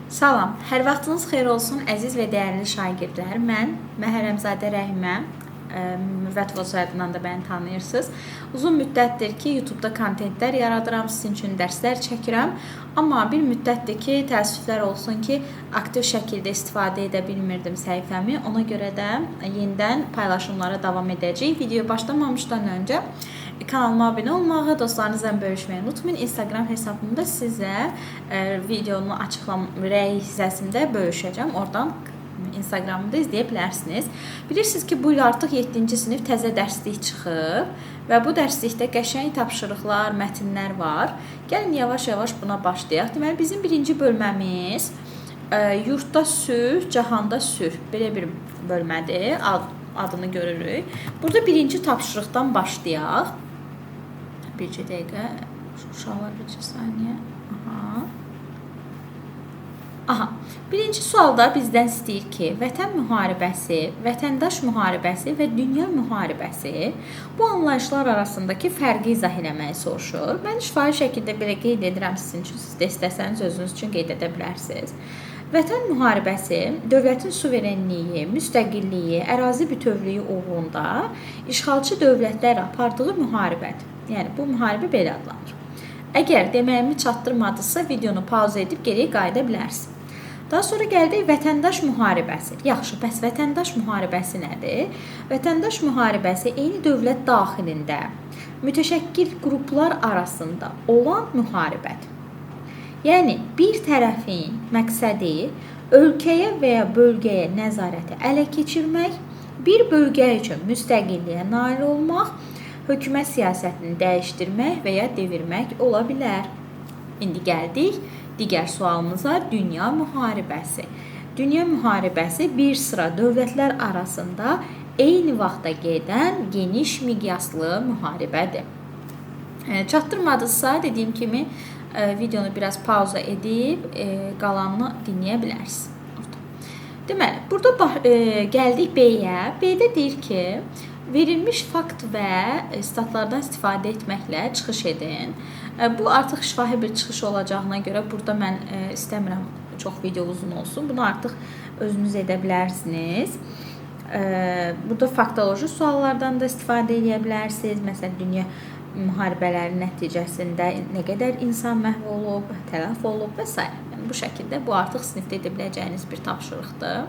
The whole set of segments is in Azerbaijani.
Salam, hər vaxtınız xeyir olsun əziz və dəyərli şagirdlər. Mən Məhərrəmzadə Rəhimə, Mürvətova soyadından da məni tanıyırsınız. Uzun müddətdir ki, YouTube-da kontentlər yaradıram, sizin üçün dərslər çəkirəm. Amma bir müddətdir ki, təəssüflər olsun ki, aktiv şəkildə istifadə edə bilmirdim səhifəmi. Ona görə də yenidən paylaşımlara davam edəcəyik. Video başlamamışdan öncə kanalıma abunə olmağı, dostlarınızla bölüşməyi unutmayın. Instagram hesabımda sizə videonun açıqlama rəy hissəsində bölüşəcəm. Oradan Instagramımda izləyə bilərsiniz. Bilirsiniz ki, bu il artıq 7-ci sinif təzə dərslik çıxıb və bu dərslikdə qəşəng tapşırıqlar, mətnlər var. Gəlin yavaş-yavaş buna başlayaq. Deməli, bizim birinci bölməmiz yurtda sülh, cahanda sülh. Belə bir bölmədir. Adını görürük. Burada birinci tapşırıqdan başlayaq. Bircə dəqiqə, uşaqlar bircə saniyə. Aha. Aha. Birinci sualda bizdən istəyir ki, vətən müharibəsi, vətəndaş müharibəsi və dünya müharibəsi bu anlayışlar arasındakı fərqi izah eləməyi soruşur. Mən şifahi şəkildə belə qeyd edirəm sizin üçün, siz də istəsəniz özünüz üçün qeyd edə bilərsiniz. Vətən müharibəsi dövlətin suverenliyi, müstəqilliyi, ərazi bütövlüyü uğrunda işğalçı dövlətlər apardığı müharibədir. Yəni bu müharibə belə adlanır. Əgər deməyimi çatdırmadısa, videonu pauza edib geriyə qayıda bilərsiniz. Daha sonra gəldik vətəndaş müharibəsi. Yaxşı, bəs vətəndaş müharibəsi nədir? Vətəndaş müharibəsi eyni dövlət daxilində mütəşəkkil qruplar arasında olan müharibədir. Yəni bir tərəfin məqsədi ölkəyə və ya bölgəyə nəzarəti ələ keçirmək, bir bölgə üçün müstəqilliyə nail olmaq, hökumət siyasətini dəyişdirmək və ya devirmək ola bilər. İndi gəldik digər sualımıza, dünya müharibəsi. Dünya müharibəsi bir sıra dövlətlər arasında eyni vaxtda gedən geniş miqyaslı müharibədir. Çatdırmadısa, dediyim kimi videonu biraz pauza edib qalanını dinləyə bilərsiniz. Deməli, burada gəldik B-yə. B-də deyir ki, verilmiş fakt və statlardan istifadə etməklə çıxış edin. Bu artıq şifahi bir çıxış olacağına görə burada mən istəmirəm çox video uzun olsun. Bunu artıq özünüz edə bilərsiniz. Burada faktoloji suallardan da istifadə edə bilərsiniz. Məsələn, dünya müharibələri nəticəsində nə qədər insan məhv olub, tələf olub və s. Yəni, bu şəkildə bu artıq sinifdə edə biləcəyiniz bir tapşırıqdır.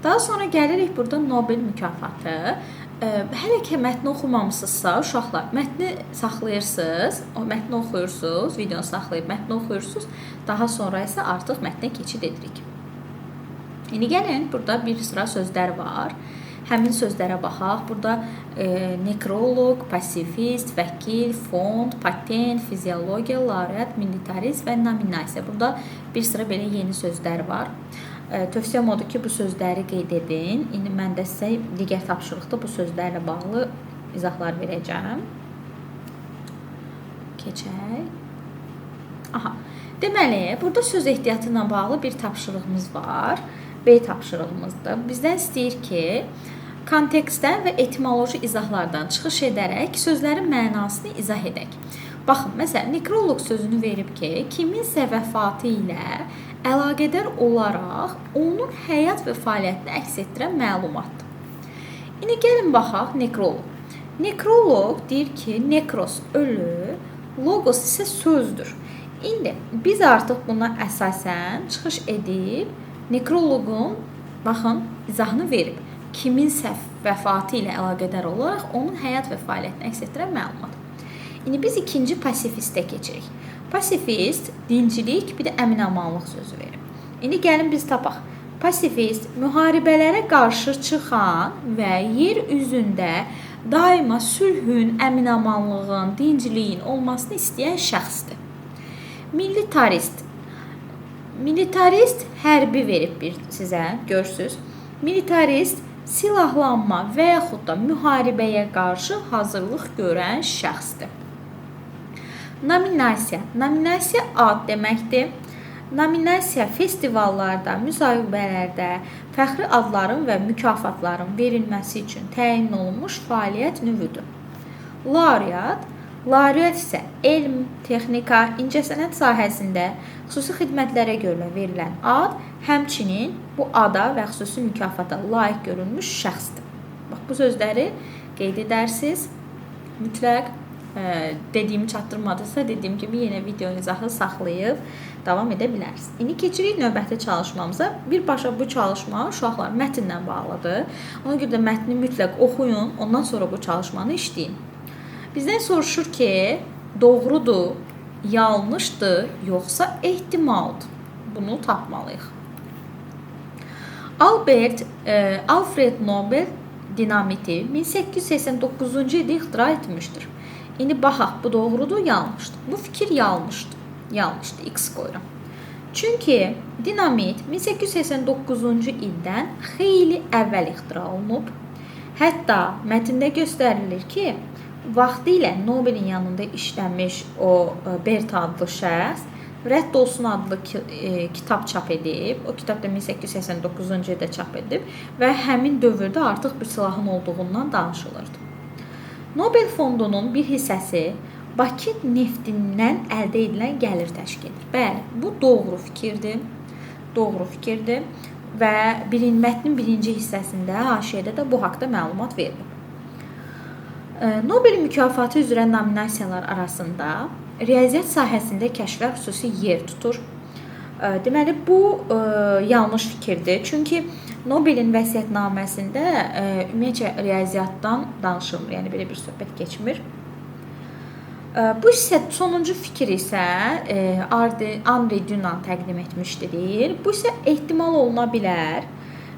Daha sonra gəlirik burada Nobel mükafatı. Hələ ki mətni oxumamısınızsa, uşaqlar, mətni saxlayırsınız, o mətni oxuyursunuz, videonu saxlayıb mətni oxuyursunuz. Daha sonra isə artıq mətnə keçid edirik. İndi gəlin, burada bir sıra sözlər var. Həmin sözlərə baxaq. Burada nekroloq, pasifist, vəkil, fond, patent, fiziologiya, laureat, militarist və nominasiya. Burada bir sıra belə yeni sözlər var. Tövsiyəm odur ki, bu sözləri qeyd edin. İndi mən də sizə digər tapşırıqda bu sözlərlə bağlı izahlar verəcəm. Keçək. Aha. Deməli, burada söz ehtiyatı ilə bağlı bir tapşırığımız var. B tapşırığımızdır. Bizdən istəyir ki, kontekstdən və etimoloji izahlardan çıxış edərək sözlərin mənasını izah edək. Baxın, məsələn, nekroloq sözünü verib ki, kiminsə vəfatı ilə əlaqədar olaraq onun həyat və fəaliyyətini əks etdirən məlumatdır. İndi gəlin baxaq nekroloq. Nekroloq deyir ki, nekros ölü, logos isə sözdür. İndi biz artıq buna əsasən çıxış edib nekroloqun, baxın, izahını verib. Kiminsə vəfatı ilə əlaqədar olaraq onun həyat və fəaliyyətini əks etdirən məlumat. İndi biz ikinci pasifistə keçirik. Pasifist, dincilik, bir də əminamanlıq sözü verir. İndi gəlin biz tapaq. Pasifist, müharibələrə qarşı çıxan və yer üzündə daima sülhün, əminamanlığın, dinciliyin olmasını istəyən şəxsdir. Militarist. Militarist hərbi verib bir sizə, görürsünüz. Militarist, silahlanma və yaxud da müharibəyə qarşı hazırlıq görən şəxsdir. Nominasiya. Nominasiya ad deməkdir. Nominasiya festivallarda, müsahibələrdə fəxri adların və mükafatların verilməsi üçün təyin olunmuş fəaliyyət növüdür. Laureat. Laureat isə elm, texnika, incəsənət sahəsində xüsusi xidmətlərə görə verilən ad, həmçinin bu ada və xüsusi mükafata layiq görülmüş şəxsdir. Bax, bu sözləri qeyd edərsiniz. Mütləq dediyimi çatdırmadısa, dediyim kimi yenə video izahı saxlayıb davam edə bilərsiniz. İndi keçirik növbəti çalışmamıza. Birbaşa bu çalışma uşaqlar mətnlə bağlıdır. Ona görə də mətni mütləq oxuyun, ondan sonra bu çalışmanı işləyin. Bizdən soruşur ki, doğrudur, yanlışdır, yoxsa ehtimaldır. Bunu tapmalıyıq. Alfred Nobel dinamiti 1889-cu ildə ixtira etmişdir. İndi baxaq, bu doğrudur, yanlışdır. Bu fikir yanlışdır. Yanlışdır, X qoyuram. Çünki dinamit 1889-cu ildən xeyli əvvəl ixtira olunub. Hətta mətndə göstərilir ki, vaxtilə Nobelin yanında işləmiş o Berta adlı şəxs Rədd olsun adlı kitab çap edib. O kitab da 1889-cu ildə çap edib və həmin dövrdə artıq bu silahın olduğundan danışılırdı. Nobel fondunun bir hissəsi Bakı neftindən əldə edilən gəlir təşkil edir. Bəli, bu doğru fikirdir. Doğru fikirdir və mətnin birinci hissəsində, haşiyədə də bu haqda məlumat verilib. Nobel mükafatı üzrə nominasiyalar arasında riyaziyyat sahəsində kəşflər xüsusi yer tutur. Deməli, bu yanlış fikirdir. Çünki Nobelin vəsiyyətnaməsində ümumiyyətcə riyaziyyatdan danışılmır. Yəni, belə bir söhbət keçmir. Bu isə sonuncu fikir isə Henri Dunant təqdim etmişdi deyir. Bu isə ehtimal oluna bilər.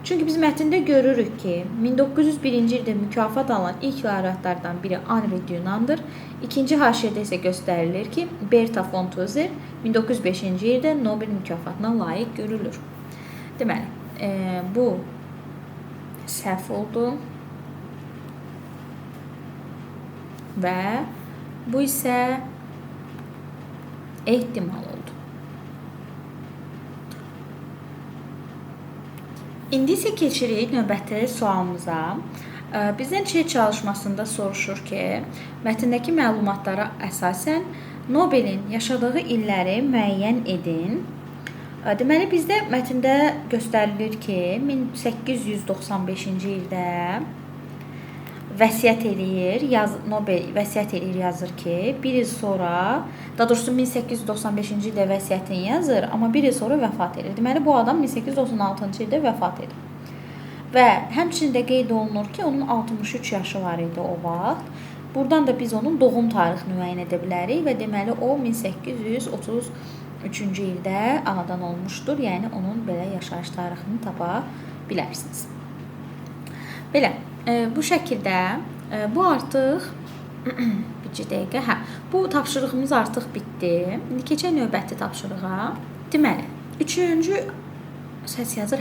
Çünki biz mətndə görürük ki, 1901-ci ildə mükafat alan ilk laureatlardan biri Henri Dunantdır. İkinci haşiyədə isə göstərilir ki, Berta von Tuzer 1905-ci ildə Nobel mükafatına layiq görülür. Deməli, bu səhv oldu və bu isə ehtimal oldu. İndi isə keçirik növbəti sualımıza. Bizdən Ç çalışmasında soruşur ki, mətndəki məlumatlara əsasən Nobelin yaşadığı illəri müəyyən edin. Deməli, bizdə mətndə göstərilir ki, 1895-ci ildə vəsiyyət eləyir, Nobel vəsiyyət eləyir, yazır ki, bir il sonra, daha doğrusu 1895-ci ildə vəsiyyətini yazır, amma bir il sonra vəfat edir. Deməli, bu adam 1896-cı ildə vəfat edir. Və həmçinin də qeyd olunur ki, onun 63 yaşı var idi o vaxt. Buradan da biz onun doğum tarixini müəyyən edə bilərik və deməli, o 1833-cü ildə anadan olmuşdur. Yəni, onun belə yaşayış tarixini tapa bilərsiniz. Belə. Bu şəkildə bu artıq bir dəqiqə, bu tapşırığımız artıq bitdi. İndi keçək növbəti tapşırığa. Deməli, üçüncü səs yazır,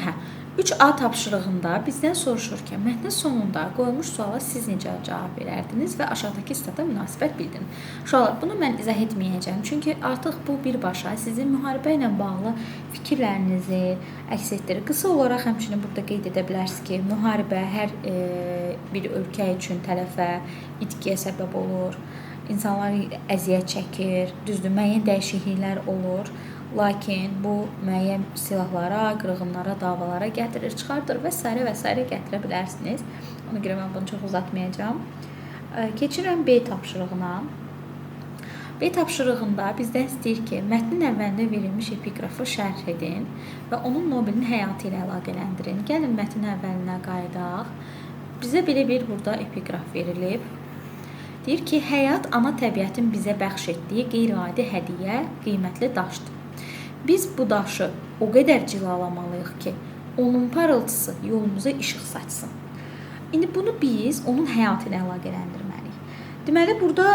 3A tapşırığında bizdən soruşur ki, mətnin sonunda qoyulmuş suala siz necə cavab verərdiniz və aşağıdakı sitata münasibət bildirin. Uşaqlar, bunu mən izah etməyəcəm. Çünki artıq bu birbaşa sizin müharibə ilə bağlı fikirlərinizi əks etdirir. Qısa olaraq həmçinin burada qeyd edə bilərsiniz ki, müharibə hər bir ölkə üçün tələfə, itkiyə səbəb olur. İnsanlar əziyyət çəkir, düzdür, müəyyən dəyişikliklər olur. Lakin bu müəyyən silahlara, qırğınlara, davalara gətirir, çıxardır və s. və s. gətirə bilərsiniz. Ona görə mən bunu çox uzatmayacağam. Keçirəm B tapşırığına. B tapşırığında bizdən istəyir ki, mətnin əvvəlində verilmiş epiqrafı şərh edin və onun Nobelin həyatı ilə əlaqələndirin. Gəlin mətnin əvvəlinə qayıdaq. Bizə belə bir burada epiqraf verilib. Deyir ki, həyat ana təbiətin bizə bəxş etdiyi qeyri-adi hədiyyə, qiymətli daşdır. Biz bu daşı o qədər cilalamalıyıq ki, onun parıltısı yolumuza işıq saçsın. İndi bunu biz onun həyatı ilə əlaqələndirməliyik. Deməli, burada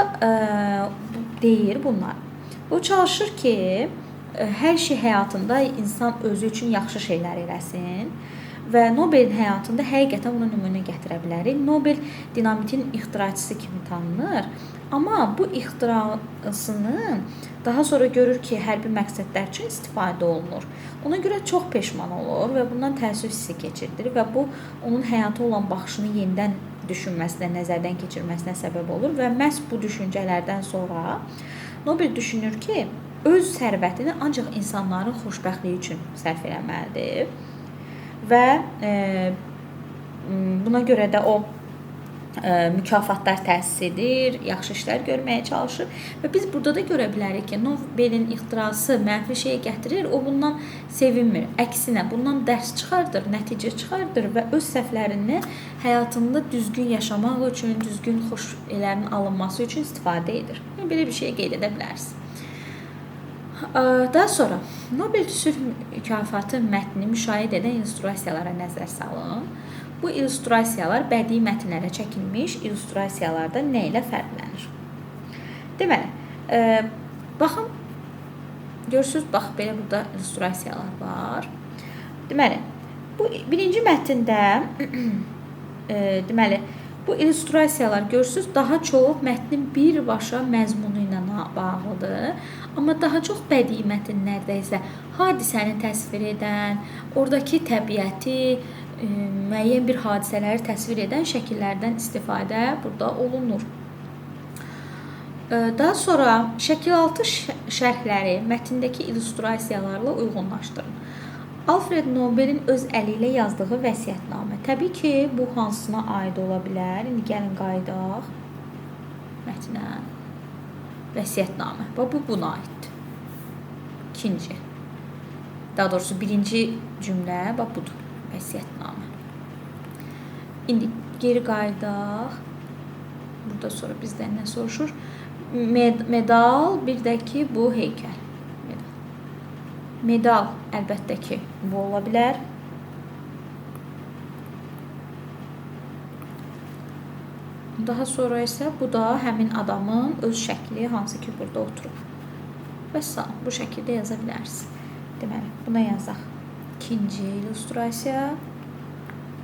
deyir bunlar. O çalışır ki, hər şey həyatında insan özü üçün yaxşı şeylər eləsin. Və Nobelin həyatında həqiqətən buna nümunə gətirə bilərik. Nobel dinamitin ixtiraçısı kimi tanınır. Amma bu ixtirasını daha sonra görür ki, hərbi məqsədlər üçün istifadə olunur. Ona görə çox peşman olur və bundan təəssüf hissi keçirdir və bu onun həyata olan baxışını yenidən düşünməsinə, nəzərdən keçirməsinə səbəb olur və məhz bu düşüncələrdən sonra Nobel düşünür ki, öz sərvətini ancaq insanların xoşbəxtliyi üçün sərf eləməlidir və buna görə də o mükafatlar təsis edir, yaxşı işlər görməyə çalışır və biz burada da görə bilərik ki, Nobelin ixtirası mənfi şeyə gətirir, o bundan sevinmir. Əksinə, bundan dərs çıxardır, nəticə çıxardır və öz səhvlərini həyatında düzgün yaşamaq üçün, düzgün xoş ellərin alınması üçün istifadə edir. Yəni, belə bir şey qeyd edə bilərsiniz. Daha sonra Nobel sülh mükafatı mətnini müşahidə edən illüstrasiyalara nəzər salın. Bu illüstrasiyalar bədii mətnlərə çəkilmiş illüstrasiyalarda nə ilə fərqlənir? Deməli, baxın, görürsünüz, bax, belə burada illüstrasiyalar var. Deməli, bu birinci mətndə, deməli, bu illüstrasiyalar görürsünüz, daha çox mətnin birbaşa məzmunu ilə bağlıdır. Amma daha çox bədii mətnlərdə isə hadisəni təsvir edən, oradakı təbiəti, müəyyən bir hadisələri təsvir edən şəkillərdən istifadə burada olunur. Daha sonra şəkil altı şərhləri mətndəki illüstrasiyalarla uyğunlaşdırın. Alfred Nobelin öz əli ilə yazdığı vəsiyyətnamə. Təbii ki, bu hansına aid ola bilər? İndi gəlin qayıdaq mətnə. Vəsiyyətnamə. Bax, bu buna aiddir. İkinci. Daha doğrusu birinci cümlə bax budur. Vəsiyyətnamə. İndi geri qayıdaq. Burada sonra bizdən nə soruşur? Medal, bir də ki bu heykəl. Medal. Medal əlbəttə ki bu ola bilər. Daha sonra isə bu da həmin adamın öz şəkli, hansı ki burada oturub. Vəssalam, bu şəkildə yaza bilərsiniz. Deməli, buna yazaq. İkinci illüstrasiya,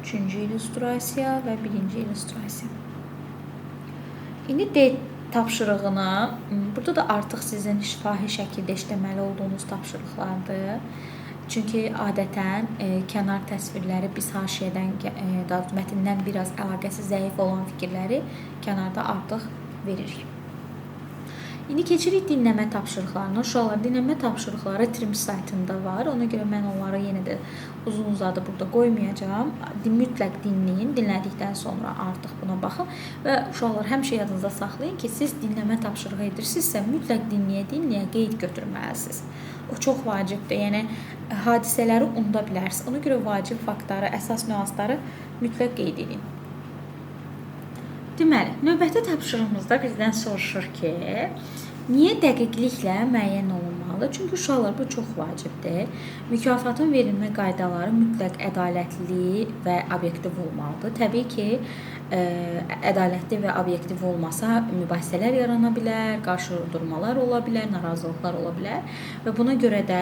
üçüncü illüstrasiya və birinci illüstrasiya. İndi D tapşırığını, burada da artıq sizin şifahi şəkildə işləməli olduğunuz tapşırıqlardır. Çünki adətən kənar təsvirləri biz haşiyədən, daha doğrusu mətndən biraz əlaqəsi zəif olan fikirləri kənarda artıq veririk. İndi keçirik dinləmə tapşırıqlarına. Uşaqlar, dinləmə tapşırıqları Trims saytında var. Ona görə mən onları yenə də uzun-uzadı burada qoymayacağam. Mütləq dinləyin. Dinlədikdən sonra artıq buna baxın. Və uşaqlar, həmişə yadınızda saxlayın ki, siz dinləmə tapşırığı edirsinizsə, mütləq dinləyə-dinləyə qeyd götürməlisiniz. O çox vacibdir. Yəni, hadisələri unuda bilərsiniz. Ona görə vacib faktları, əsas nüansları mütləq qeyd edin. Deməli, növbəti tapşırığımızda bizdən soruşur ki, niyə dəqiqliklə müəyyən olunmalıdır? Çünki uşaqlar, bu çox vacibdir. Mükafatın verilmə qaydaları mütləq ədalətli və obyektiv olmalıdır. Təbii ki, ədalətli və obyektiv olmasa mübahisələr yarana bilər, qarşıdurmalar ola bilər, narazılıqlar ola bilər və buna görə də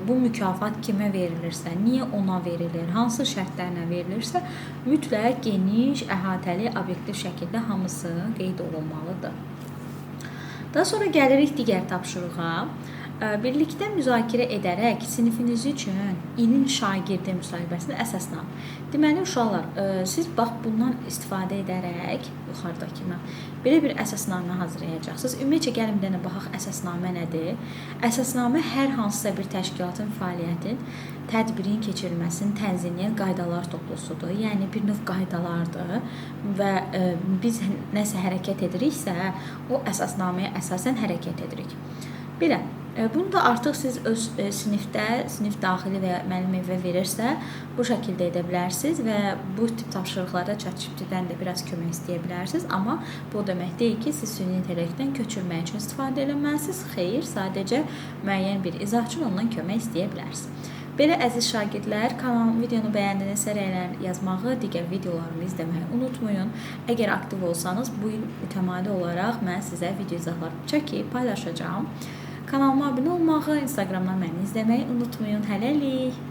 bu mükafat kimə verilirsə, niyə ona verilir, hansı şərtlərlə verilirsə, mütləq geniş, əhatəli, obyektiv şəkildə hamısı qeyd olunmalıdır. Daha sonra gəlirik digər tapşırığa. Birlikdə müzakirə edərək sinifiniz üçün ilin şagirdi müsahibəsini əsaslanın. Deməli, uşaqlar, siz bax bundan istifadə edərək yuxarıdakından belə bir əsasnamə hazırlayacaqsınız. Ümumiyyətcə, gəlin bir dənə baxaq əsasnamə nədir? Əsasnamə hər hansısa bir təşkilatın fəaliyyətin, tədbirin keçirilməsini tənzimləyən qaydalar toplusudur. Yəni, bir növ qaydalardır və biz nəsə hərəkət ediriksə, o əsasnaməyə əsasən hərəkət edirik. Belə, bunu da artıq siz öz sinifdə, sinif daxili və ya müəllim evə verirsə, bu şəkildə edə bilərsiniz və bu tip tapşırıqlarda ChatGPT-dən də biraz kömək istəyə bilərsiniz. Amma bu o demək deyil ki, siz süni intellektdən köçürmək üçün istifadə eləməlisiniz. Xeyr, sadəcə müəyyən bir izah üçün ondan kömək istəyə bilərsiniz. Belə əziz şagirdlər, kanalım videonu bəyəndinizsə rəylər yazmağı, digər videolarımı izləməyi unutmayın. Əgər aktiv olsanız, bu il mütəmadi olaraq mən sizə video izahlar çəkib paylaşacağam. Kanalıma abunə olmağı, Instagramdan məni izləməyi unutmayın. Hələlik!